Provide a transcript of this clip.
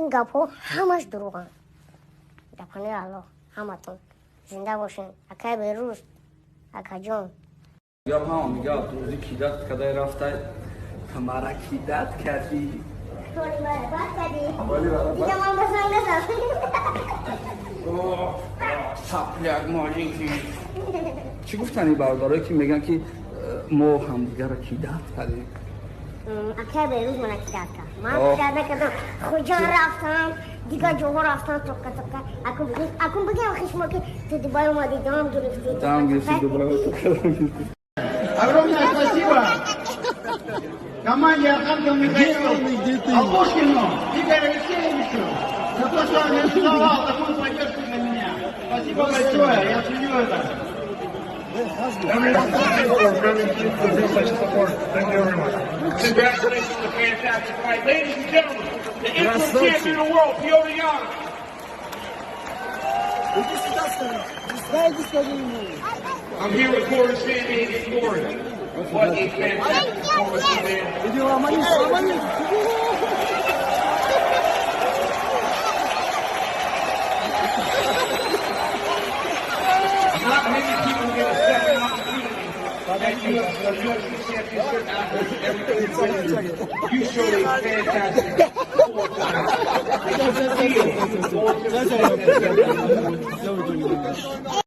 Ин гапҳо ҳамаш дурӯғанд. Дар паноҳи Аллоҳ ҳаматон зинда бошен. Акай Берӯз, акаҷон. Гап ҳама мига Абдурӯзӣ кидать кадай рафтай. Мара кидать кардӣ. Дига ман ба занг назад. Сопляк маленький. Чӣ гуфтани бародарое, ки мегӯянд, ки мо ҳамдигарро кидать кардем? Акай Берӯз мана кидать кард. Ман кидать накардам. Хуҷанд рафтам, дигар ҷоҳо рафтам, тоқа тоқа. Акун бигем хишмо, ки ту Дубай омадӣ, дам гирифтӣ. Дам гирифтӣ, Дубай. Огромное спасибо команде Архангел Михаилу Алкушкину Игорю Алексеевичу за то, что организовал такую поддержку для меня. Спасибо большое, я ценю это. Such support. Thank you very much. Congratulations on the fantastic fight. Ladies and gentlemen, the interim champion of the world, Petr Yan. Иди сюда, скажи. Сюда иди, скажи ему. I'm here with Corey Sanhagen. Corey, what a fantastic performance, man. Иди ломанись, ломанись. Not many people get a second opportunity at UFC Championship after everything you've been through. You showed a fantastic four times. You feel all.